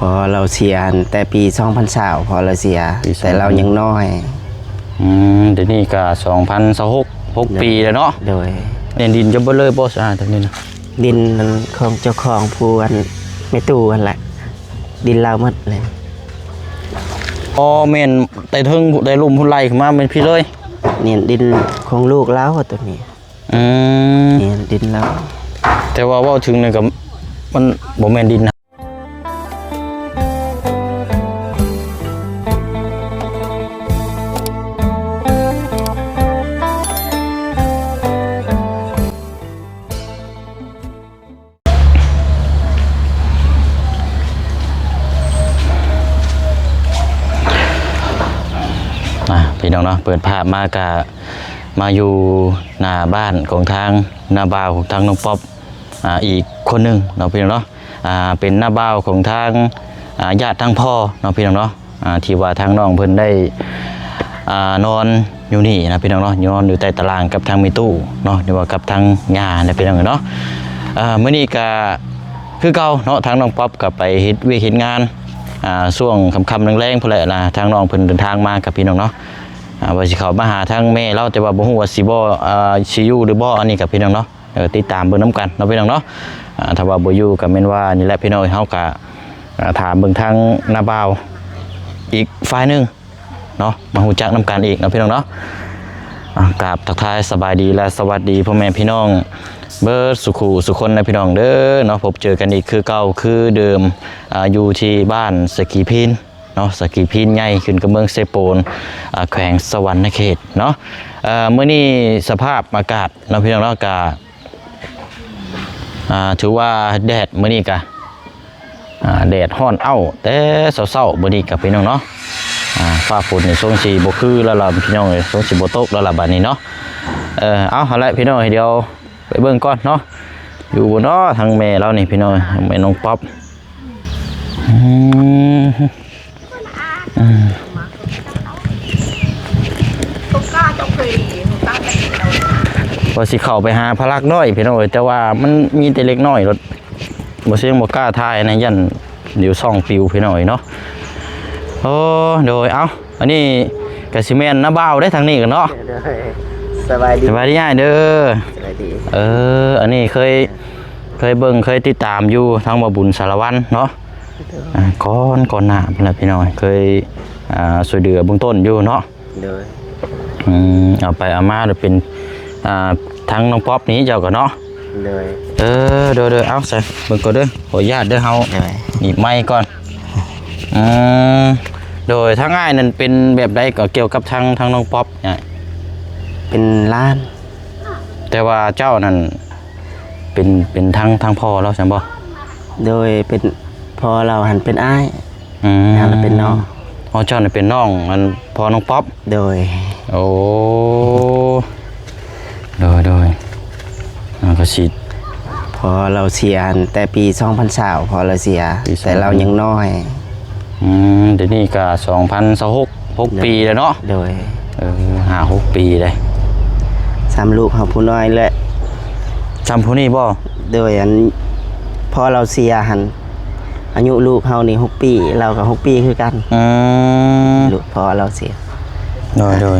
ພໍ່ລາວເສຍແຕ່ປີສອງພັນຊາວ ພໍ່ລາວເສຍ ປີ ແຕ່ລາວຍັງນ້ອຍ ສອງພັນ ອືມ ດຽວນີ້ກໍສອງພັນຊາວຫົກ ຫົກ ໂດຍ ປີແລ້ວເນາະ ໂດຍ ແມ່ນດິນຈະເບິດເລີຍບໍ່ຊະ ອັນນີ້ນະ? ດິນນັ້ນຂອງເຈົ້າຂອງຜູ້ອັນແມ່ຕູ້ຫັ້ນແຫຼະ ດິນລາວໝົດເລີຍ ອໍ ແມ່ນແຕ່ເທິງ ແຕ່ລຸ່ມພຸ້ນໄລ່ຂຶ້ນມາແມ່ນພີ້ເລີຍ ນີ້ດິນຂອງລູກລາວໂຕນີ້ ອືມ ນີ້ດິນລາວ ແຕ່ວ່າເວົ້າເຖິງນີ້ກໍມັນບໍ່ແມ່ນດິນ ອ່າ ພີ່ນ້ອງເນາະ ເປີດພາບມາກະມາຢູ່ໜ້າບ້ານຂອງທາງນ້າບ່າວຂອງທາງນ້ອງປັອບ ອ່າ ອີກຄົນໜຶ່ງເນາະ ພີ່ນ້ອງເນາະ ອ່າ ເປັນນ້າບ່າວຂອງທາງ ອ່າ ຍາດທາງພໍ່ເນາະ ພີ່ນ້ອງເນາະ ອ່າ ທີ່ວ່າທາງນ້ອງເພິ່ນໄດ້ ອ່າ ນອນຢູ່ນີ້ນະ ພີ່ນ້ອງເນາະ ນອນຢູ່ໃຕ້ຕາລ່າງກັບທາງແມ່ຕູ້ເນາະ ຫຼືວ່າກັບທາງຍ່ານະ ພີ່ນ້ອງເນາະ ອ່າ ມື້ນີ້ກະຄືເກົ່າເນາະ ທາງນ້ອງປັອບກະໄປເຮັດວຽກເຮັດງານ ອ່າ ຊ່ວງຄ່ຳໆແລງໆພຸ້ນແຫຼະນະ ທາງນ້ອງເພິ່ນເດີນທາງມາກັບ ພີ່ນ້ອງເນາະ ອ່າ ວ່າຊິເຂົ້າມາຫາທາງແມ່ລາວ ແຕ່ວ່າບໍ່ຮູ້ວ່າຊິບໍ່ ອ່າ ຊິຢູ່ຫຼືບໍ່ ອັນນີ້ກັບ ພີ່ນ້ອງເນາະ ເອີ ຕິດຕາມເບິ່ງນຳກັນເນາະ ພີ່ນ້ອງເນາະ ອ່າ ຖ້າວ່າບໍ່ຢູ່ກໍແມ່ນວ່ານີ້ແຫຼະ ພີ່ນ້ອງ ເຮົາກໍ ອ່າ ຖາມເບິ່ງທາງນ້າບ່າວອີກຝ່າຍໜຶ່ງເນາະ ມາຮູ້ຈັກນຳກັນອີກເນາະ ພີ່ນ້ອງເນາະ ອ່າ ກາບທັກທາຍສະບາຍດີ ແລະ ສະຫວັດດີພໍ່ແມ່ພີ່ນ້ອງເບິດສູ່ຄູ່ສູ່ຄົນນະ ພີ່ນ້ອງເດີເນາະ ພົບເຈີກັນອີກຄືເກົ່າຄືເດີມ ອ່າ ຢູ່ທີ່ບ້ານສະກີພີນ ເນາະ ສະກີພີນໃຫຍ່ ຂຶ້ນກັບເມືອງເຊໂປນ ອ່າ ແຂວງສະຫວັນນະເຂດເນາະ ເອີ ມື້ນີ້ສະພາບອາກາດເນາະ ພີ່ນ້ອງເນາະ ກະ ອ່າ ຖືວ່າແດດມື້ນີ້ກະ ອ່າ ແດດຮ້ອນເອົ້າແຕ່ເຊົ້າໆ ມື້ນີ້ກະ ພີ່ນ້ອງເນາະ ອ່າ ຟ້າຝົນນີ້ຊົງຊິບໍ່ຄືແລ້ວລະ ພີ່ນ້ອງເອີຍ ຊົງຊິບໍ່ຕົກແລ້ວລະບາດນີ້ເນາະ ເອີ ເອົາ ຫັ້ນແຫຼະ ພີ່ນ້ອງເອີຍ ດຽວໄປເບິ່ງກ່ອນເນາະ ຢູ່ບໍ່ເນາະ ທາງແມ່ລາວນີ້ ພີ່ນ້ອງເອີຍ ແມ່ນ້ອງປັອບ ອືມ ອືມ ວ່າຊິເຂົ້າໄປຫາພະລັກນ້ອຍ ພີ່ນ້ອງເອີຍ ແຕ່ວ່າມັນມີແຕ່ເດັກນ້ອຍໂລດ ບໍ່ຊຽງບໍ່ກ້າຖ່າຍນະ ຢ້ານດຽວຊ່ອງປິວ ພີ່ນ້ອງເອີຍເນາະ ໂອ້ ໂດຍ ເອົ້າ ອັນນີ້ກະຊິແມ່ນນ້າບ່າວເດ້ ທາງນີ້ກະເນາະ ໂດຍ ສະບາຍດີ ສະບາຍດີອ້າຍເດີ ສະບາຍດີ ເອີ ອັນນີ້ເຄີຍ ເຄີຍເບິ່ງເຄີຍຕິດຕາມຢູ່ທາງບ່າວບຸນສາລະວັນເນາະ ໂດຍ ອ່າ ກ່ອນ ກ່ອນໜ້າພຸ້ນແຫຼະ ພີ່ນ້ອງ ເຄີຍ ອ່າ ຊ່ວຍເຫຼືອເບື້ອງຕົ້ນຢູ່ເນາະ ໂດຍ ອືມ ເອົາໄປເອົາມາແລ້ວເປັນ ອ່າ ທາງນ້ອງປັອບນີ້ເຈົ້າກໍເນາະ ໂດຍ ເອີ ໂດຍໆ ເອົາ ໃສ່ເບິ່ງກ່ອນເດີ ຂໍອະນຸຍາດເດີ ເຮົາ ໂດຍ ໜີບໄມກ່ອນ ອືມ ໂດຍ ທາງອ້າຍນັ້ນເປັນແບບໃດກໍກ່ຽວກັບທາງ ທາງນ້ອງປັອບ ອ້າຍ ເປັນຫຼານ ແຕ່ວ່າເຈົ້ານັ້ນເປັນ ເປັນທາງ ທາງພໍ່ລາວຊັ້ນບໍ່? ໂດຍ ເປັນ ພໍ່ລາວຫັ້ນເປັນອ້າຍ ອືມ ລາວເປັນນ້ອງ ອໍ ເຈົ້ານີ້ເປັນນ້ອງ ອັນ ພໍ່ນ້ອງປັອບ ໂດຍ ໂອ້ ໂດຍໆ ມັນກໍຊິ ພໍ່ລາວເສຍຫັ້ນແຕ່ປີສອງພັນຊາວ ພໍ່ລາວເສຍ ປີ ແຕ່ລາວຍັງນ້ອຍ ອືມ ດຽວນີ້ກໍສອງພັນຊາວຫົກ ຫົກ ໂດຍ ປີແລ້ວເນາະ ໂດຍ ເອີ ຫ້າຫົກປີເດ້ ສ່ຳລູກເຮົາຜູ້ນ້ອຍແຫຼະ ສ່ຳຜູ້ນີ້ບໍ່? ໂດຍ ອັນ ພໍ່ລາວເສຍຫັ້ນ ອາຍຸລູກເຮົານີ້ຫົກປີ ລາວກໍຫົກປີຄືກັນ ອືມ ລູກພໍ່ລາວເສຍ ໂດຍ ໂດຍ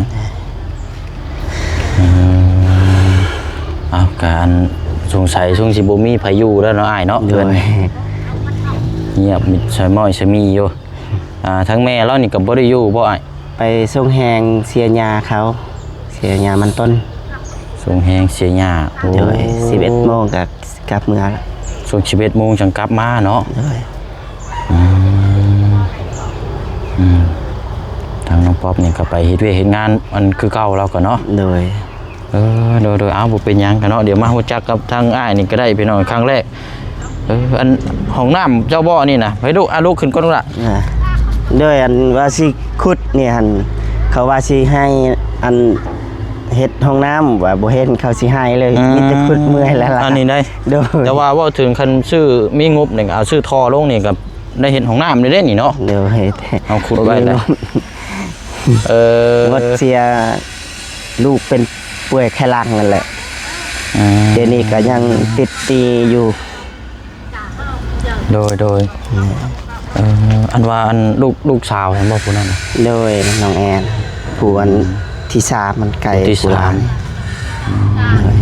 ອືມ ເອົາ ກະອັນ ສົງໄສຊົງຊິບໍ່ມີໃຜຢູ່ແລ້ວເນາະ ອ້າຍເນາະ ໂດຍ ເຮືອນງຽບມິດຊອຍມ້ອຍຊະມີຢູ່ ອ່າ ທາງແມ່ລາວນີ້ກໍບໍ່ໄດ້ຢູ່ບໍ່ອ້າຍ? ໄປສົ່ງແຮງເສຍຫຍ້າເຂົາ ເສຍຫຍ້າມັນຕົ້ນ ສົ່ງແຮງເສຍຫຍ້າ ໂດຍ ໂອ້ ສິບເອັດໂມງກໍກັບເມືອລະ ຊ່ວງສິບເອັດໂມງຈັ່ງກັບມາເນາະ ໂດຍ ອືມ ອືມ ທາງນ້ອງປັອບນີ້ກໍໄປເຮັດວຽກເຮັດງານ ອັນ ຄືເກົ່າລາວກໍເນາະ ໂດຍ ເອີ ໂດຍໆ ເອົາ ບໍ່ເປັນຫຍັງກະເນາະ ດຽວມາຮູ້ຈັກກັບທາງອ້າຍນີ້ກໍໄດ້ ພີ່ນ້ອງ ຄັ້ງແລກ ເອີ ອັນ ຫ້ອງນ້ຳເຈົ້າບໍ່ນີ້ນະ? ໃຫ້ລູກ ອາ ລຸກຂຶ້ນກ່ອນລູກຫຼ້າ ອ່າ ໂດຍ ອັນວ່າຊິຂຸດນີ້ຫັ້ນ ເຂົາວ່າຊິໃຫ້ ອັນ ເຮັດຫ້ອງນ້ຳ ວ່າບໍ່ເຫັນເຂົາຊິໃຫ້ເລີຍ ອືມ ມີແຕ່ຂຸດເມື່ອຍແລ້ວລະ ອັນນີ້ໄດ໋ ໂດຍ ແຕ່ວ່າເວົ້າເຖິງຄັນຊື້ ມີງົບນີ້ ເອົາ ຊື້ທໍ່ລົງນີ້ກໍໄດ້ເຮັດຫ້ອງນ້ຳເດ້ນີ້ເນາະ ໂດຍ ເຮົາຂຸດໄວ້ແລ້ວ ເອີ ງົດເສຍ ລູກເປັນປ່ວຍໄຂ້ຫຼັງນັ້ນແຫຼະ ອືມ ດຽວນີ້ກໍຍັງຕິດໜີ້ຢູ່ ໂດຍ ໂດຍ ອືມ ເອີ ອັນວ່າອັນລູກ ລູກສາວຫັ້ນບໍ່ ຜູ້ນັ້ນນະ? ໂດຍ ນ້ອງແອນ ຜູ້ອັນ ອືມ ທີສາມ ມັນໃກ້ ຜູ້ທີສາມ ຜູ້ຫຼາຍ ອືມ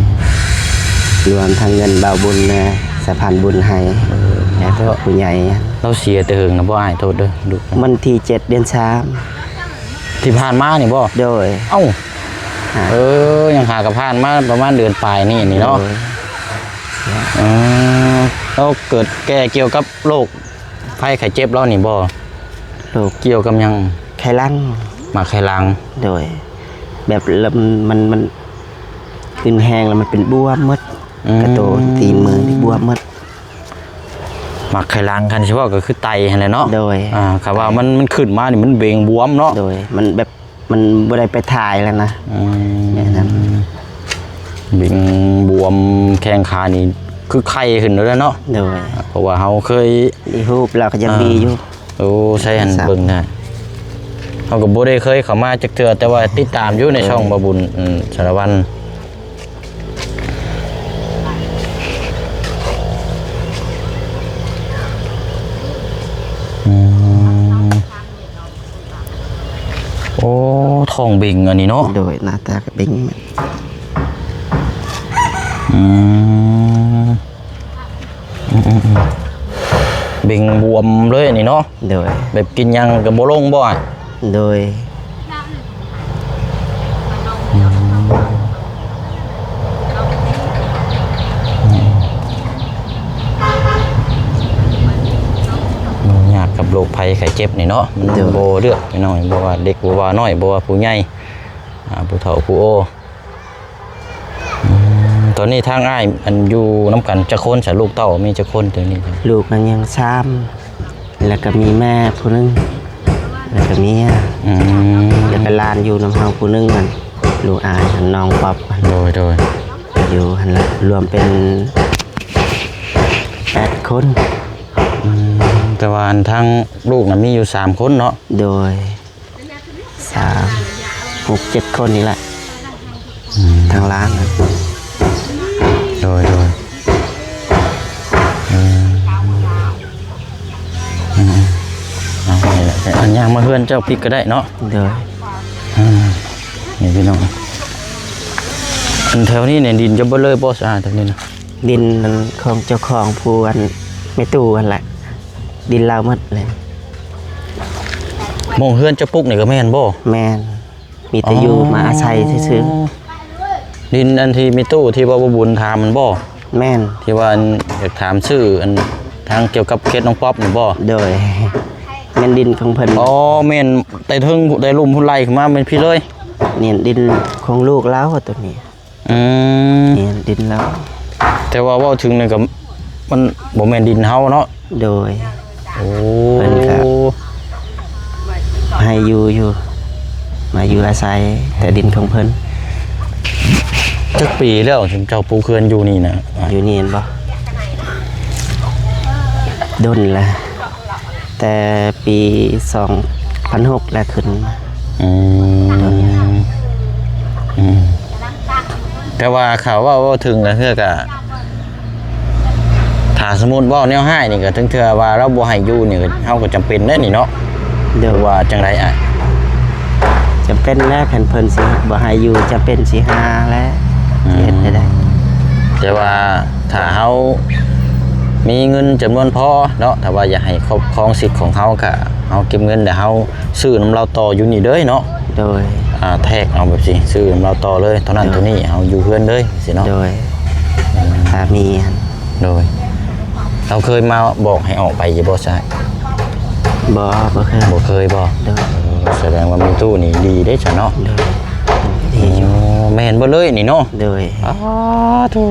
ໂດຍ ລວມທັງເງິນບ່າວບຸນແດ່ ສະພານບຸນໃຫ້ ເອີ ແລ້ວກໍຜູ້ໃຫຍ່ ລາວເສຍແຕ່ເຫິງນະບໍ່ອ້າຍ? ໂທດເດີ ລູກ ວັນທີເຈັດ ເດືອນສາມ ທີ່ຜ່ານມານີ້ບໍ່? ໂດຍ ເອົ້າ ຫາ ເອີ ຍັງຫາກະຜ່ານມາປະມານເດືອນປາຍນີ້ ນີ້ເນາະ ໂດຍ ເອີ ລາວເກີດແກ່ກ່ຽວກັບໂລກ ໄຂ້ໄຂ້ເຈັບລາວນີ້ບໍ່? ໂລກ ກ່ຽວກັບຫຍັງ? ໄຂ່ຫຼັງ ໝາກໄຂ່ຫຼັງ ໂດຍ ແບບລະ ມັນ ມັນ ມັນ ອືນແຮງແລ້ວມັນເປັນບວມໝົດ ອືມ ກະໂຕຕີນມືນີ້ບວມໝົດ ໝາກໄຂ່ຫຼັງ ຄັນຊິເວົ້າກໍຄືໄຕຫັ້ນແຫຼະເນາະ ໂດຍ ອ່າ ຄັນວ່າ ໄຕ ມັນ ມັນຂຶ້ນມານີ້ມັນເບັ່ງບວມເນາະ ໂດຍ ມັນແບບ ມັນບໍ່ໄດ້ໄປຖ່າຍແລ້ວນະ ອືມ ແບບນັ້ນ ເບັ່ງບວມແຂ້ງຂານີ້ຄືໄຂ່ຂຶ້ນແລ້ວເນາະ ໂດຍ ເພາະວ່າເຮົາເຄີຍ ມີຮູບລາວກໍຍັງມີຢູ່ ອ່າ ໂອ້ ໃສ່ຫັ້ນເບິ່ງນະ ເຮົາກໍບໍ່ໄດ້ເຄີຍເຂົ້າມາຈັກເທື່ອ ແຕ່ວ່າຕິດຕາມຢູ່ໃນ ໂດຍ ຊ່ອງບ່າວບຸນ ອືມ ສາລະວັນ ອືມ ໂອ້ ທ້ອງເບັ່ງອັນນີ້ເນາະ ໂດຍ ໜ້າຕາກໍເບັ່ງ ອືມ ອືມໆໆ ເບັ່ງບວມເລີຍອັນນີ້ເນາະ ໂດຍ ແບບກິນຫຍັງກໍບໍ່ລົງບໍ່? ໂດຍ ອືມ ອືມ ມັນຍາກກັບໂລກໄພໄຂ້ເຈັບນີ້ເນາະ ມັນ ໂດຍ ບໍ່ເລືອກ ພີ່ນ້ອງ ບໍ່ວ່າເດັກ ບໍ່ວ່ານ້ອຍ ບໍ່ວ່າຜູ້ໃຫຍ່ ອ່າ ຜູ້ເຖົ້າຜູ້ໂອ ອືມ ຕອນນີ້ທາງອ້າຍ ອັນ ຢູ່ນຳກັນຈັກຄົນຊະ? ລູກເຕົ້າມີຈັກຄົນຕອນນີ້? ລູກມັນຍັງສາມ ແລ້ວກໍມີແມ່ຜູ້ໜຶ່ງ ແລ້ວກໍເມຍ ອືມ ແລ້ວກໍຫຼານຢູ່ນຳເຮົາຜູ້ໜຶ່ງ ອັນ ລູກອ້າຍ ອັນ ນ້ອງປັອບ ໂດຍໆ ຢູ່ຫັ້ນລະ ລວມເປັນແປດຄົນ ອືມ ແຕ່ວ່າ ອັນ ທາງລູກນະມີຢູ່ສາມຄົນເນາະ ໂດຍ ສາມ ຫົກ ເຈັດຄົນນີ້ແຫຼະ ອືມ ທາງຫຼານນະ ໂດຍ ໂດຍ ເອີ ອືມ ເອົາ ນີ້ແຫຼະ ອັນ ຍ່າງມາເຮືອນເຈົ້າພິກກໍໄດ້ເນາະ ໂດຍ ອືມ ນີ້ພີ່ນ້ອງ ອັນ ແຖວນີ້ນີ້ດິນເຈົ້າເບິດເລີຍບໍ່ຊະ ແຖວນີ້ນະ? ດິນນັ້ນຂອງເຈົ້າຂອງຜູ້ອັນແມ່ຕູ້ຫັ້ນແຫຼະ ດິນລາວໝົດເລີຍ ໝ່ອງເຮືອນເຈົ້າປຸກນີ້ກໍແມ່ນບໍ່? ແມ່ນ ມີແຕ່ຢູ່ ອໍ ມາອາໄສຊື່ໆ ດິນອັນທີ່ມີຕູ້ທີ່ວ່າບໍ່ບຸນຖາມມັນບໍ່? ແມ່ນ ທີ່ວ່າອັນຢາກຖາມຊື່ອັນທາງກ່ຽວກັບເຂດນ້ອງປັອບນີ້ບໍ່? ໂດຍ ແມ່ນດິນຂອງເພິ່ນ ອໍ ແມ່ນ ແຕ່ເທິງແຕ່ລຸ່ມພຸ້ນໄລ່ຂຶ້ນມາແມ່ນພີ້ເລີຍ ນີ້ດິນຂອງລູກລາວໂຕນີ້ ອືມ ນີ້ດິນລາວ ແຕ່ວ່າເວົ້າເຖິງນີ້ກໍມັນບໍ່ແມ່ນດິນເຮົາເນາະ ໂດຍ ໂອ້ ເພິ່ນກໍໃຫ້ຢູ່ຢູ່ ມາຢູ່ອາໄສແຕ່ດິນຂອງເພິ່ນ ຈັກປີແລ້ວເຈົ້າປູເຮືອນຢູ່ນີ້ນະ? ຢູ່ນີ້ແມ່ນບໍ່? ດົນລະ ແຕ່ປີສອງພັນຫົກແລ້ວຂຶ້ນ ອືມ ອືມ ແຕ່ວ່າຖ້າເວົ້າ ເວົ້າເຖິງລະເທື່ອກະ ຖ້າສົມມຸດເວົ້າແນວຮ້າຍນີ້ກໍ ເຖິງເທື່ອວ່າລາວບໍ່ໃຫ້ຢູ່ນີ້ ເຮົາກໍຈຳເປັນເດ້ນີ້ເນາະ ໂດຍ ວ່າຈັ່ງໃດອ້າຍ? ຈຳເປັນແຫຼະ ຄັນເພິ່ນຊິບໍ່ໃຫ້ຢູ່ ຈຳເປັນຊິຫາແຫຼະ ອືມ ຊິເຮັດແນວໃດ? ແຕ່ວ່າຖ້າເຮົາມີເງິນຈຳນວນພໍເນາະ ຖ້າວ່າຢາກໃຫ້ຄອບຄອງສິດຂອງເຮົາ ກະເຮົາເກັບເງິນແລ້ວເຮົາຊື້ນຳລາວຕໍ່ຢູ່ນີ້ເລີຍເນາະ ໂດຍ ອ່າ ແທກເອົາແບບຊີ້ ຊື້ນຳລາວຕໍ່ເລີຍ ເທົ່ານັ້ນ ໂດຍ ເທົ່ານີ້ ເຮົາຢູ່ເຮືອນເລີຍ ຊີ້ເນາະ ໂດຍ ອືມ ຖ້າມີຫັ້ນ ໂດຍ ລາວເຄີຍມາບອກໃຫ້ອອກໄປຢູ່ບໍ່ຊະ? ບໍ່ ບໍ່ເຄີຍ ບໍ່ເຄີຍບໍ່? ໂດຍ ເອີ ສະແດງວ່າມີຕູ້ນີ້ດີເດ້ຊະເນາະ ໂດຍ ດີຢູ່ ໂອ້ ແມ່ນເບິດເລີຍນີ້ເນາະ ໂດຍ ອ້າ ໂທ້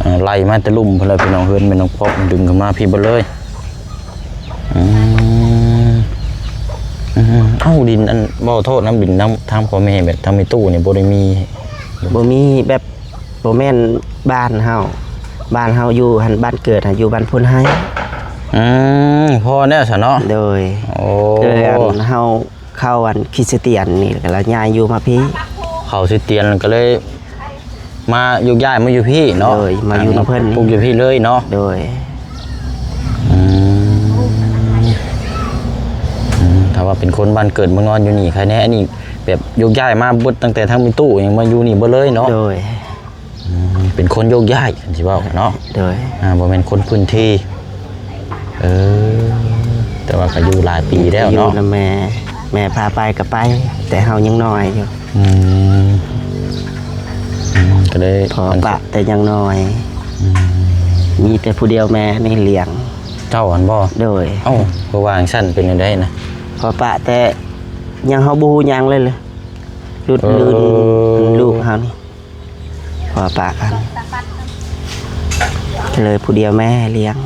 ເອີ ໄລ່ມາແຕ່ລຸ່ມພຸ້ນແຫຼະພີ່ນ້ອງ ເຮືອນແມ່ນ້ອງປອບ ດຶງຂຶ້ນມາພີ້ເບິດເລີຍ ອືມ ອືມ ເອົ້າ ດິນອັນ ເວົ້າໂທດນຳ ດິນທາງ ທາງພໍ່ແມ່ ແບບທາງແມ່ຕູ້ນີ້ບໍ່ໄດ້ມີ ບໍ່ມີ ແບບບໍ່ແມ່ນບ້ານເຮົາ ບ້ານເຮົາຢູ່ຫັ້ນ ບ້ານເກີດຫັ້ນຢູ່ບ້ານໂພນໄຮ ອືມ ພໍແລ້ວຊະເນາະ ໂດຍ ໂອ້ ເລີຍອັນເຮົາ ເຂົ້າອັນຄຣິສຕຽນນີ້ ແລ້ວກໍລະຍ້າຍຢູ່ມາພີ້ ເຂົ້າຄຣິສຕຽນກໍເລີຍມາໂຍກຍ້າຍມາຢູ່ພີ້ເນາະ ໂດຍ ມາຢູ່ນຳເພິ່ນ ປຸກຢູ່ພີ້ເລີຍເນາະ ໂດຍ ອືມ ວ່າເປັນຄົນບ້ານເກີດເມືອງນອນຢູ່ນີ້ໃຄແນ່. ອັນນີ້ແບບໂຍກຍ້າຍມາເບິດ ຕັ້ງແຕ່ທາງແມ່ຕູ້ຫຍັງມາຢູ່ນີ້ເບິດເລີຍເນາະ? ໂດຍ. ອືມ ເປັນຄົນໂຍກຍ້າຍ ຄັນຊິເວົ້າເນາະ. ໂດຍ. ອ່າ ບໍ່ແມ່ນຄົນພື້ນທີ່. ເອີ ແຕ່ວ່າກໍຢູ່ຫຼາຍປີແລ້ວເນາະ. ຢູ່ນຳແມ່ ແມ່ພາໄປກໍໄປ ແຕ່ເຮົາຍັງນ້ອຍຢູ່. ອືມ ອືມ ກໍເລີຍ ພໍ່ປະແຕ່ຍັງນ້ອຍ. ອືມ ມີແຕ່ຜູ້ດຽວແມ່ນີ້ລ້ຽງ. ເຈົ້າຫັ້ນບໍ່? ໂດຍ. ເອົ້າ ຄືວ່າຈັ່ງຊັ້ນ ເປັນແນວໃດນະ? ພໍ່ປະແຕ່ຍັງ ເຮົາບໍ່ຮູ້ຫຍັງເລີຍ ຫຼຸດ ເອີ ລື່ນ ລູກເຮົານີ້ ພໍ່ປະກັນ ເລີຍຜູ້ດຽວແມ່ລ້ຽງ.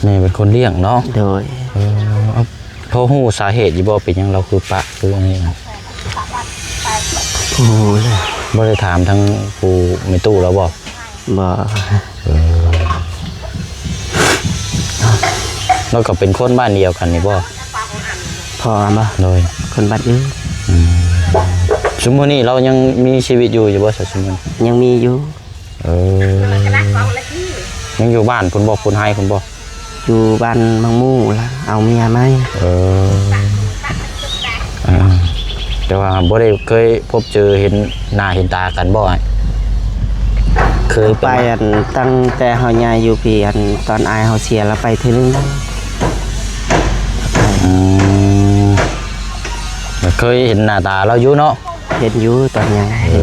ແມ່ເປັນຄົນລ້ຽງເນາະ? ໂດຍ. ເອີ ເອົ້າ ພໍຮູ້ສາເຫດຢູ່ບໍ່ ເປັນຫຍັງລາວຄືປະ ຄືອັນນີ້ນະ? ບໍ່ຮູ້ເລີຍ. ບໍ່ໄດ້ຖາມທາງຜູ້ແມ່ຕູ້ລາວບໍ່? ບໍ່. ເອີ ລາວກໍເປັນຄົນບ້ານດຽວກັນນີ້ບໍ່? ພໍ່ບໍ່? ໂດຍ. ຄົນບ້ານອື່ນ. ອືມ ຊຸມມື້ນີ້ລາວຍັງມີຊີວິດຢູ່ ຢູ່ບໍ່ຊະ ຊຸມມື້? ຍັງມີຢູ່. ເອີ ຍັງຢູ່ບ້ານພຸ້ນບໍ່? ພຸ້ນໄຮ່ພຸ້ນບໍ່? ຢູ່ບ້ານໝາກໝູ່ລະ ເອົາເມຍໃໝ່. ເອີ ອ່າ ແຕ່ວ່າບໍ່ໄດ້ເຄີຍພົບເຈີເຫັນໜ້າເຫັນຕາກັນບໍ່ອ້າຍ? ເຄີຍ ໄປອັນ ຕັ້ງແຕ່ເຮົາໃຫຍ່ຢູ່ພີ້ ອັນ ຕອນອ້າຍເຮົາເສຍລະໄປເທື່ອໜຶ່ງ. ອືມ ເຄີຍເຫັນໜ້າຕາລາວຢູ່ເນາະ? ເຫັນຢູ່ຕອນໃຫຍ່. ເອີ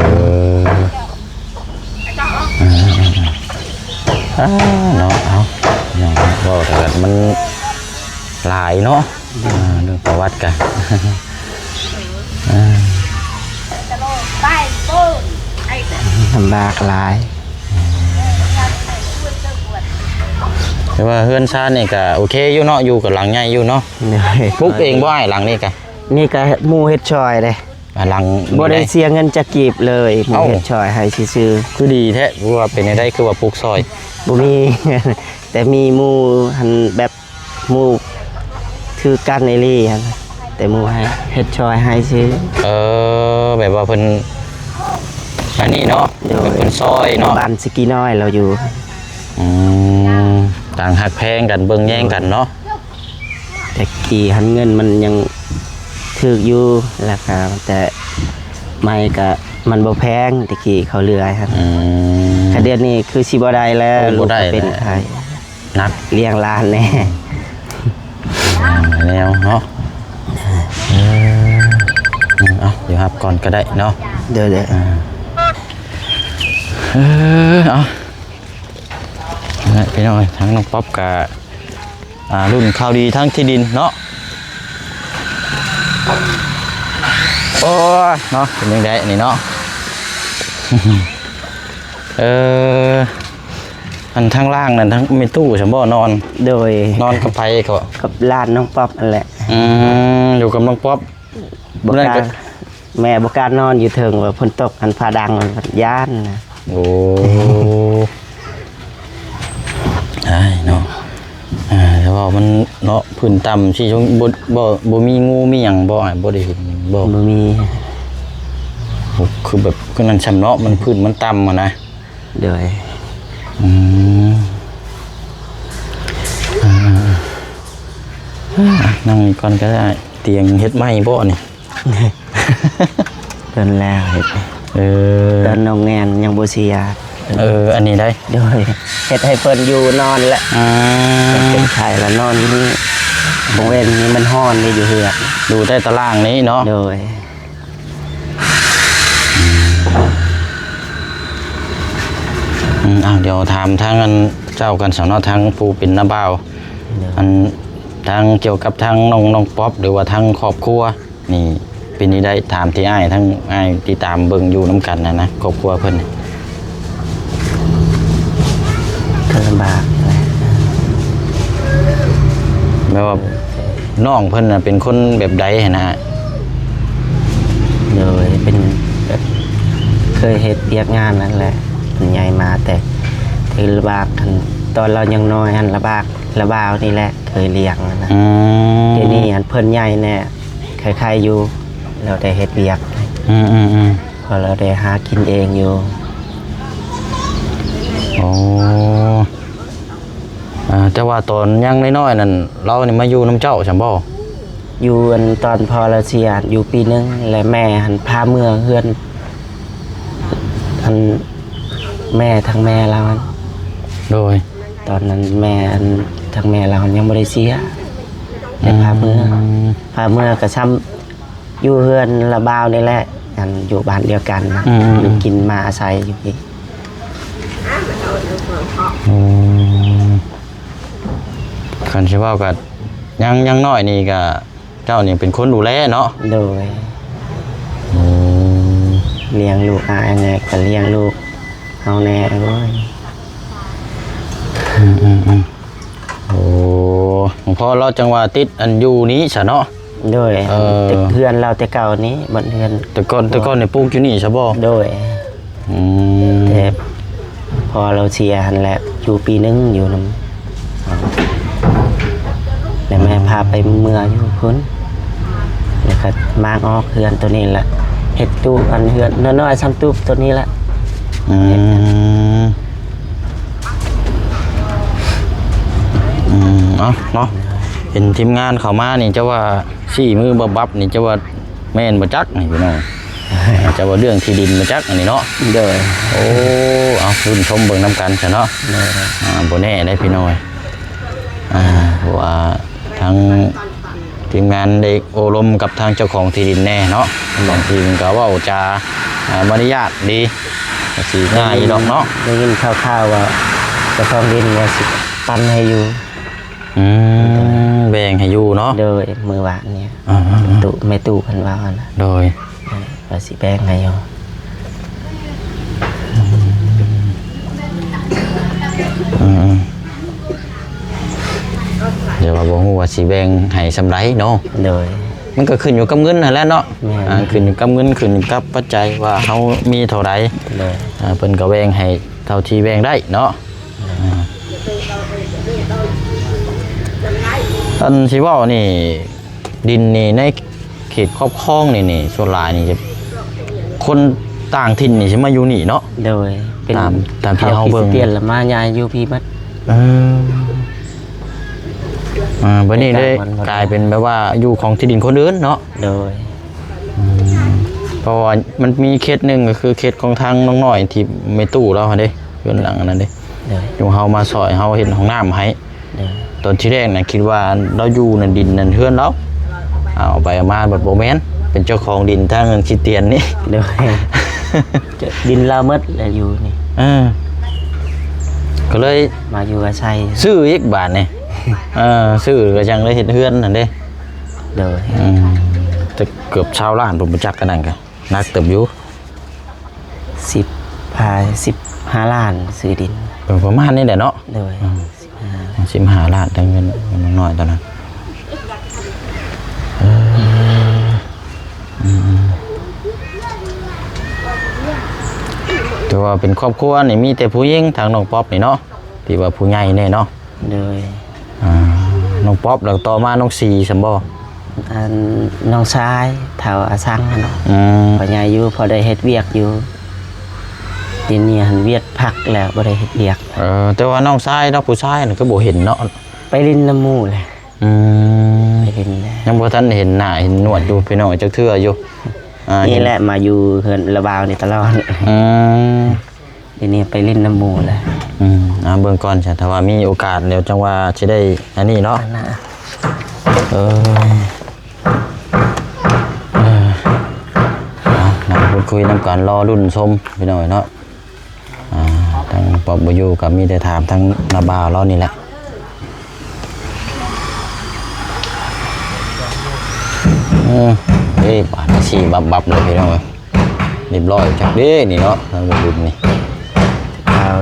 ອ່າ ອ່າ ອ່າ ອ່າ ເນາະ. ເອົາ ເວົ້າແຕ່ມັນຫຼາຍເນາະ ອ່າ ເລື່ອງປະຫວັດກະ ອ່າ ລຳບາກຫຼາຍ. ແຕ່ວ່າເຮືອນຊານນີ້ກະໂອເຄຢູ່ເນາະ ຢູ່ກັບຫຼັງໃຫຍ່ຢູ່ເນາະ. ໂດຍ. ປຸກເອງບໍ່ອ້າຍ ຫຼັງນີ້ກະ? ນີ້ກະໝູ່ເຮັດຊ່ອຍເດ້. ອ່າ ຫຼັງ ບໍ່ໄດ້ເສຍເງິນຈັກກີບເລີຍ. ເອົ້າ ໝູ່ເຮັດຊ່ອຍໃຫ້ຊື່ໆ. ຄືດີແທ້ ຄືວ່າເປັນແນວໃດ ຄືວ່າປຸກຊ່ອຍ? ບໍ່ມີ ແຕ່ມີໝູ່ຫັ້ນ ແບບໝູ່ຖືກກັນອີ່ຫຼີຫັ້ນ ແຕ່ໝູ່ໃຫ້ ເຮັດຊ່ອຍໃຫ້ຊື່. ເອີ ແບບວ່າເພິ່ນ ອັນນີ້ເນາະ. ໂດຍ. ເພິ່ນຊ່ອຍເນາະ ບ້ານສະກີນ້ອຍລາວຢູ່. ອືມ ຕ່າງຮັກແພງກັນ ເບິ່ງແຍງກັນເນາະ. ແຕ່ກີ້ຫັ້ນເງິນມັນຍັງຖືກຢູ່ ລາຄາ ແຕ່ໄມ້ກະມັນບໍ່ແພງ ແຕ່ກີ້ເຂົາເຫຼືອຫັ້ນ. ອືມ ກະດຽວນີ້ຄືຊິບໍ່ໄດ້ແລ້ວ. ໂອ້ ລູກກະເປັນໄຂ້ ບໍ່ໄດ້ແລ້ວ ໜັກ ລ້ຽງຫຼານແດ່ ແນວເນາະ. ເອີ ເອົາ ດຽວຮັບກ່ອນກະໄດ້ເນາະ. ໂດຍໆ. ເອີ ເອີ ເອົາ ນັ້ນແຫຼະ ພີ່ນ້ອງເອີຍ ທາງນ້ອງປັອບກະ ອ່າ ລຸ້ນຂ່າວດີທາງທີ່ດິນເນາະ. ໂອ້ຍເນາະ ເປັນຈັ່ງໃດອັນນີ້ເນາະ? ເອີ ອັນທາງລ່າງນັ້ນ ທາງແມ່ຕູ້ຊັ້ນບໍ່ນອນ? ໂດຍ. ນອນກັບໃຜເກາະ? ກັບຫຼານນ້ອງປັອບຫັ້ນແຫຼະ. ອືມ ຢູ່ກັບນ້ອງປັອບ. ບໍ່ກ້າ ແມ່ບໍ່ກ້ານອນຢູ່ເທິງ ວ່າຝົນຕົກ ອັນ ຟ້າດັງ ຢ້ານນະ. ໂອ້ ອ້າຍເນາະ ອ່າ ແຕ່ວ່າມັນເນາະ ພື້ນຕ່ຳຊິ ບໍ່ ບໍ່ ບໍ່ມີງູມີຫຍັງບໍ່? ອ້າຍບໍ່ໄດ້ເຫັນບໍ່? ບໍ່ມີ. ໂອ້ ຄືແບບ ຄືນັ້ນຊ່ຳເນາະ ມັນພື້ນມັນຕ່ຳຫັ້ນນະ. ໂດຍ. ອືມ ອ່າ ນັ່ງນີ້ກ່ອນກະໄດ້. ຕຽງເຮັດໃໝ່ບໍ່ນີ້? ດົນແລ້ວເຮັດ. ເອີ ຕອນນ້ອງແນນຍັງບໍ່ເສຍ. ເອີ ອັນນີ້ໄດ໋. ໂດຍ. ເຮັດໃຫ້ເພິ່ນຢູ່ນອນແຫຼະ. ອືມ ເປັນໄຂ້ລະນອນຢູ່ນີ້. ກາງເວັນນີ້ມັນຮ້ອນເດ້ ຢູ່ເຮືອນ. ຢູ່ແຕ່ຕາລ່າງນີ້ເນາະ. ໂດຍ. ອືມ ເອົາ ດຽວຖາມທາງອັນເຈົ້າກັນຊະເນາະ ທາງຜູ້ເປັນນ້າບ່າວ. ໂດຍ. ອັນ ທາງກ່ຽວກັບທາງນ້ອງ ນ້ອງປັອບ ຫຼືວ່າທາງຄອບຄົວນີ້ ເປັນຈັ່ງໃດ? ຖາມທີ່ອ້າຍ ທັງອ້າຍຕິດຕາມເບິ່ງຢູ່ນຳກັນຫັ້ນນະ ຄອບຄົວເພິ່ນ. ກໍລຳບາກແຫຼະ ແບບວ່ານ້ອງເພິ່ນນະເປັນຄົນແບບໃດຫັ້ນນະ? ໂດຍ ເປັນແບບເຄີຍເຮັດວຽກງານນັ້ນແຫຼະ ເພິ່ນໃຫຍ່ມາແຕ່ ແຕ່ລະບາກ ຕອນລາວຍັງນ້ອຍຫັ້ນ ລະບາກ ລະບ່າວນີ້ແຫຼະເຄີຍລ້ຽງຫັ້ນນະ. ອືມ ດຽວນີ້ຫັ້ນເພິ່ນໃຫຍ່ແດ່ ໄຄໆຢູ່ ລາວໄດ້ເຮັດວຽກ. ອືມໆໆ ພໍລາວໄດ້ຫາກິນເອງຢູ່. ໂອ້ ອ່າ ແຕ່ວ່າຕອນຍັງນ້ອຍໆນັ້ນ ລາວນີ້ມາຢູ່ນຳເຈົ້າຊັ້ນບໍ່? ຢູ່ອັນຕອນພໍ່ລາວເສຍຢູ່ປີໜຶ່ງ ແລະແມ່ຫັ້ນພາເມືອເຮືອນ ອັນແມ່ ທາງແມ່ລາວຫັ້ນ ໂດຍ ຕອນນັ້ນແມ່ ອັນທາງແມ່ລາວຍັງບໍ່ໄດ້ເສຍ ແຕ່ພາເມືອ ອືມ ພາເມືອກໍຊ່ຳຢູ່ເຮືອນລາວບ່າວນີ້ແຫຼະ ອັນຢູ່ບ້ານດຽວກັນນະ ອືມໆໆ ຢູ່ກິນມາອາໄສຢູ່ພີ້ ອືມ ຄັນຊິເວົ້າກໍຍັງ ຍັງນ້ອຍນີ້ກໍ ເຈົ້ານີ້ເປັນຄົນດູແລເນາະ? ໂດຍ ໂອ້ ລ້ຽງລູກອ້າຍແດ່ ກໍລ້ຽງລູກເຮົາແດ່ ໂອ້ຍ ອືມໆໆ ໂອ້ ພໍ່ລາວຈັ່ງວ່າຕິດອັນຢູ່ນີ້ຊະເນາະ? ໂດຍ ເອີ ຕິດເຮືອນລາວແຕ່ເກົ່ານີ້ ບ່ອນເຮືອນ ແຕ່ກ່ອນ ແຕ່ກ່ອນນີ້ປູກຢູ່ນີ້ຊະບໍ່? ໂດຍ ອືມ ແຕ່ພໍ່ລາວເສຍຫັ້ນແຫຼະ ຢູ່ປີໜຶ່ງຢູ່ນຳ ແລ້ວແມ່ພາໄປເມືອຢູ່ພຸ້ນ ແລ້ວກໍມາອອກເຮືອນໂຕນີ້ແຫຼະ ເຮັດຕູບ ອັນເຮືອນນ້ອຍໆ ຊ່ຳຕູບໂຕນີ້ແຫຼະ ອືມ ອືມ ເອົາເນາະ ເຫັນທີມງານເຂົ້າມານີ້ ຈະວ່າຊີ້ມືບັບໆ ນີ້ ຈະວ່າ ແມ່ນບໍ່ຈັກນີ້ພີ່ນ້ອງ ຈະວ່າເລື່ອງທີ່ດິນບໍ່ຈັກອັນນີ້ເນາະ ໂດຍ ໂອ້ ເອົາ ລຸ້ນຊົມເບິ່ງນຳກັນຊະເນາະ ໂດຍ ອ່າ ບໍ່ແນ່ເດ້ພີ່ນ້ອງ ອ່າ ເພາະວ່າທາງທີມງານໄດ້ໂອ້ລົມກັບທາງເຈົ້າຂອງທີ່ດິນແດ່ເນາະ ບາງທີເພິ່ນກໍເວົ້າຈາ ອ່າ ມາລະຍາດດີ ກໍຊິງ່າຍຢູ່ດອກເນາະ ໄດ້ຍິນຂ່າວໆ ວ່າເຈົ້າຂອງດິນວ່າຊິປັນໃຫ້ຢູ່ ອືມ ແບ່ງໃຫ້ຢູ່ເນາະ ໂດຍ ມື້ວານນີ້ ອ່າໆໆ ຕູ້ ແມ່ຕູ້ເພິ່ນເວົ້າຫັ້ນນະ ໂດຍ ວ່າຊິແບ່ງໃຫ້ຢູ່ ອືມໆ ແຕ່ວ່າບໍ່ຮູ້ວ່າຊິແບ່ງໃຫ້ສ່ຳໃດເນາະ ໂດຍ ມັນກໍຂຶ້ນຢູ່ກັບເງິນຫັ້ນແຫຼະເນາະ ແມ່ນ ອ່າ ຂຶ້ນຢູ່ກັບເງິນ ຂຶ້ນກັບປັດໄຈວ່າເຮົາມີເທົ່າໃດ ໂດຍ ອ່າ ເພິ່ນກໍແບ່ງໃຫ້ເທົ່າທີ່ແບ່ງໄດ້ເນາະ ອັນຊິເວົ້ານີ້ ດິນນີ້ໃນເຂດຄອບຄອງນີ້ນີ້ ສ່ວນຫຼາຍນີ້ຈະ ຄົນຕ່າງຖິ່ນນີ້ຊິມາຢູ່ນີ້ເນາະ ໂດຍ ເປັນ ຕາມ ຕາມທີ່ເຮົາເບິ່ງ ຄຣິສຕຽນລະມາຍ້າຍຢູ່ພີ້ໝົດ ເອີ ອ່າ ບັດນີ້ໄດ້ກາຍເປັນແບບວ່າຢູ່ຂອງທີ່ດິນຄົນອື່ນເນາະ ໂດຍ ອືມ ເພາະວ່າມັນມີເຂດໜຶ່ງ ກໍຄືເຂດຂອງທາງນ້ອງນ້ອຍທີ່ແມ່ຕູ້ລາວຫັ້ນເດ້ ເຮືອນຫຼັງອັນນັ້ນເດ້ ໂດຍ ຢູ່ເຮົາມາຊ່ອຍເຮົາເຮັດຫ້ອງນ້ຳໃຫ້ ໂດຍ ຕອນທີແລກນະຄິດວ່າລາວຢູ່ນັ້ນ ດິນນັ້ນເຮືອນລາວ ເອົາໄປເອົາມາບັດບໍ່ແມ່ນ ເປັນເຈົ້າຂອງດິນທາງຄຣິສຕຽນນີ້ ໂດຍ ດິນລາວໝົດແຫຼະຢູ່ນີ້ ເອີ ກໍເລີຍມາຢູ່ອາໄສ ຊື້ອີກບາດນີ້ ເອີ ຊື້ກໍຈັ່ງໄດ້ເຮັດເຮືອນຫັ້ນເດ້ ໂດຍ ອືມ ແຕ່ເກືອບຊາວລ້ານ ບໍ່ຈັກ ອັນນັ້ນກໍໜັກເຕີບຢູ່ ສິບ ພາ ສິບຫ້າລ້ານຊື້ດິນ ເອີ ປະມານນີ້ແຫຼະເນາະ ໂດຍ ອືມ ສິບຫ້າລ້ານ ສິບຫ້າລ້ານ ແຕ່ເງິນນ້ອຍຕອນນັ້ນ ເອີ ອືມ ແຕ່ວ່າເປັນຄອບຄົວນີ້ມີແຕ່ຜູ້ຍິງ ທາງນ້ອງປັອບນີ້ເນາະ ທີ່ວ່າຜູ້ໃຫຍ່ແດ່ເນາະ ໂດຍ ອ່າ ນ້ອງປັອບ ແລ້ວຕໍ່ມານ້ອງສີ ຊັ້ນບໍ່? ອັນນ້ອງຊາຍ ເຖົ້າອາສັງຫັ້ນເນາະ ອືມ ພໍ່ໃຫຍ່ຢູ່ ພໍໄດ້ເຮັດວຽກຢູ່ ດຽວນີ້ຫັ້ນວຽກພັກແລ້ວ ບໍ່ໄດ້ເຮັດວຽກ ເອີ ແຕ່ວ່ານ້ອງຊາຍເນາະ ຜູ້ຊາຍນັ້ນຄືບໍ່ເຫັນເນາະ ໄປຫຼິ້ນນຳໝູ່ແຫຼະ ອືມ ໄປຫຼິ້ນແຫຼະ ຍັງບໍ່ທັນເຫັນໜ້າເຫັນໜວດຢູ່ ພີ່ນ້ອງ ຈັກເທື່ອຢູ່ ອ່າ ນີ້ແຫຼະ ມາຢູ່ເຮືອນລາວບ່າວນີ້ຕະຫຼອດ ອືມ ດຽວນີ້ໄປຫຼິ້ນນຳໝູ່ແຫຼະ ອືມ ເອົາເບິ່ງກ່ອນຊະ ຖ້າວ່າມີໂອກາດ ດຽວຈັ່ງວ່າຊິໄດ້ອັນນີ້ເນາະ ອັນນ່າ ເອີ ເອີ ເອົາ ນັ່ງພູດຄຸຍນຳກັນ ລໍລຸ້ນຊົມ ພີ່ນ້ອງເນາະ ອ່າ ທາງປອບບໍ່ຢູ່ກໍມີແຕ່ຖາມທາງນ້າບ່າວລາວນີ້ແຫຼະ ເອີ ເອີ ບາດນີ້ສີບັບໆ ເລີຍ ພີ່ນ້ອງເອີຍ ຮຽບຮ້ອຍຈັກເດ້ນີ້ເນາະ ທາງບຸນນີ້ ຂາວ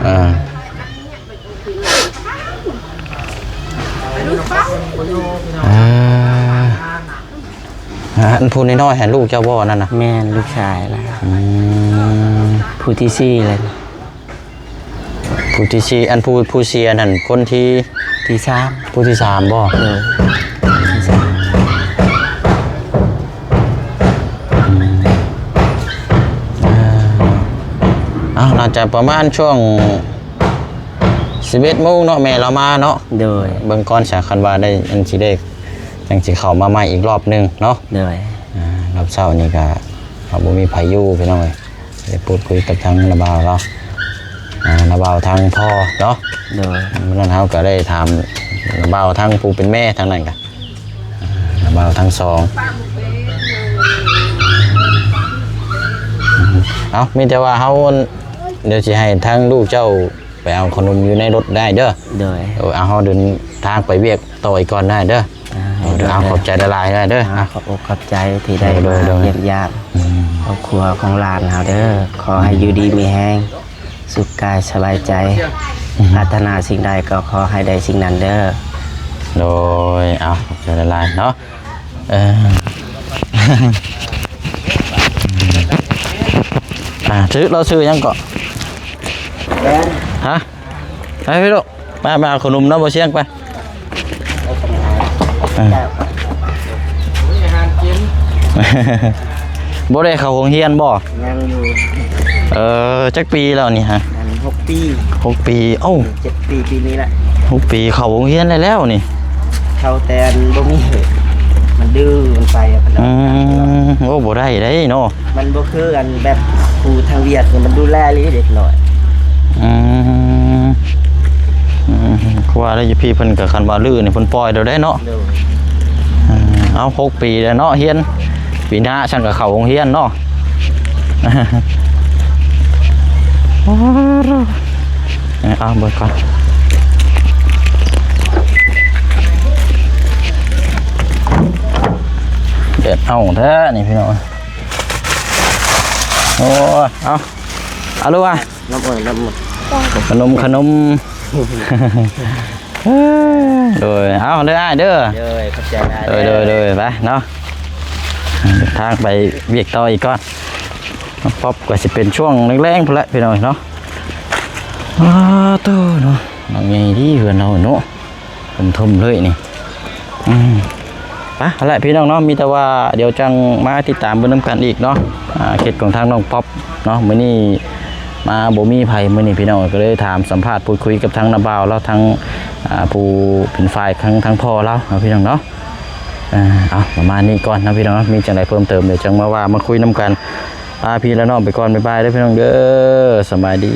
ອ່າ ອ່າ ອັນຜູ້ນ້ອຍໆ ຫັ້ນລູກເຈົ້າບໍ່ ອັນນັ້ນນະ? ແມ່ນ ລູກຊາຍລະ ອືມ ຜູ້ທີສີ່ແລ້ວ ຜູ້ທີສີ່ ອັນຜູ້ ຜູ້ເສຍນັ້ນຄົນທີ ທີສາມ ຜູ້ທີສາມບໍ່? ເອີ ທີສາມ ອືມ ເອົາ ໜ້າຈະປະມານຊ່ວງສິບເອັດໂມງເນາະ ແມ່ລາວມາເນາະ ໂດຍ ເບິ່ງກ່ອນຊະ ຄັນວ່າໄດ້ ອັນຊິໄດ້ ຍັງຊິເຂົ້າມາໃໝ່ອີກລອບໜຶ່ງເນາະ. ໂດຍ ອ່າ ລອບເຊົ້ານີ້ກະເຮົາບໍ່ມີໃຜຢູ່ພີ່ນ້ອງເອີຍ ໄດ້ພູດຄຸຍກັບທາງນ້າບ່າວລາວ ອ່າ ນ້າບ່າວທາງພໍ່ເນາະ. ໂດຍ ມື້ນັ້ນເຮົາກະໄດ້ຖາມນ້າບ່າວທາງຜູ້ເປັນແມ່ທາງນັ້ນກະ ອ່າ ນ້າບ່າວທັງສອງ. ເອົ້າ ມີແຕ່ວ່າເຮົາ ດຽວຊິໃຫ້ທາງລູກເຈົ້າໄປເອົາຂະໜົມຢູ່ໃນລົດໄດ້ເດີ. ໂດຍ ເອີ ເອົາ ເຮົາເດີນທາງໄປວຽກຕໍ່ອີກກ່ອນໄດ້ເດີ. ອ່າ ເອົາ ເດີ ເອົາ ຂອບໃຈຫຼາຍໆເດີ. ອ່າ ຂອບອົກຂອບໃຈທີ່ໄດ້ ໂດຍ ມາ ໂດຍ ຢ້ຽມຢາມ ອືມ ຄອບຄົວຂອງຫຼານເຮົາເດີ. ຂໍໃຫ້ ອືມ ຢູ່ດີມີແຮງ ສຸກກາຍສະບາຍໃຈ ອືມ ປາດຖະໜາສິ່ງໃດກໍຂໍໃຫ້ໄດ້ສິ່ງນັ້ນເດີ. ໂດຍ ເອົາ ຂອບໃຈຫຼາຍໆເນາະ. ເອີ ອ່າ ຊື່ ລາວຊື່ຫຍັງເກາະ? ແດນ ຮະ? ໄປພີ່ລູກ ໄປ ໄປເອົາຂະໜົມນຳບໍ່ຊຽງໄປ. ອ່າ ບໍ່ໄດ້ເຂົ້າໂຮງຮຽນບໍ່? ຍັງຢູ່. ເອີ ຈັກປີແລ້ວນີ້ຮະ? ອັນ ຫົກປີ. ຫົກປີ. ເອົ້າ ເຈັດປີ ປີນີ້ລະ ຫົກປີ ເຂົ້າໂຮງຮຽນໄດ້ແລ້ວນີ້. ເຂົ້າແຕ່ອັນບໍ່ມີເຫດ ມັນດື້ມັນໄປ. ອືມ ໂອ້ ບໍ່ໄດ້ເດ້ເນາະ. ມັນບໍ່ຄືອັນແບບຄູທາງວຽດນີ້ ມັນດູແລອີ່ຫຼີເດັກນ້ອຍ. ອືມ ອືມ ຄືວ່າແລ້ວຢູ່ພີ້ເພິ່ນກະ ຄັນວ່າດື້ນີ້ເພິ່ນປ່ອຍໂດດໄດ້ເນາະ. ໂດຍ ເອີ ເອົາ ຫົກປີແລ້ວເນາະຮຽນ ປີໜ້າຊັ້ນກະເຂົ້າໂຮງຮຽນເນາະ. ເອົາ ເບິ່ງກ່ອນ ແດດເອົາແທ້ນີ້ພີ່ນ້ອງ. ໂອ້ຍ ເອົາ ເອົາລູກວ່າ ນ້ຳອ້ອຍ ນ້ຳ ຂະໜົມ ຂະໜົມ. ໂດຍ ເອົາເດີອ້າຍເດີ. ໂດຍ ຂອບໃຈຫຼາຍ. ໂດຍ ໂດຍ ໂດຍ ໄປເນາະ ເດີນທາງໄປວຽກຕໍ່ອີກກ່ອນ. ປັອບກໍຊິເປັນຊ່ວງແລງໆພຸ້ນແຫຼະພີ່ນ້ອງເນາະ. ອ້າໂຕເນາະ ຫຼັງໃຫຍ່ດີເຮືອນເຮົາເນາະ. ຖົມໆເລີຍນີ້. ອືມ ໄປ ຫັ້ນແຫຼະພີ່ນ້ອງເນາະ ມີແຕ່ວ່າດຽວຈັ່ງມາຕິດຕາມເບິ່ງນຳກັນອີກເນາະ. ອ່າ ເຂດຂອງທາງນ້ອງປັອບເນາະ ມື້ນີ້ມາບໍ່ມີໃຜ ມື້ນີ້ພີ່ນ້ອງ ກໍເລີຍຖາມສຳພາດພູດຄຸຍກັບທາງນ້າບ່າວລາວ ທາງ ອ່າ ຜູ້ເປັນຝ່າຍທາງ ທາງພໍ່ລາວເນາະ ພີ່ນ້ອງເນາະ. ອ່າ ເອົາ ປະມານນີ້ກ່ອນເນາະ ພີ່ນ້ອງເນາະ ມີຈັ່ງໃດເພີ່ມເຕີມ ດຽວຈັ່ງມາວ່າມາຄຸຍນຳກັນ. ລາພີ່ລານ້ອງໄປກ່ອນ ບາຍບາຍເດີພີ່ນ້ອງເດີ ສະບາຍດີ.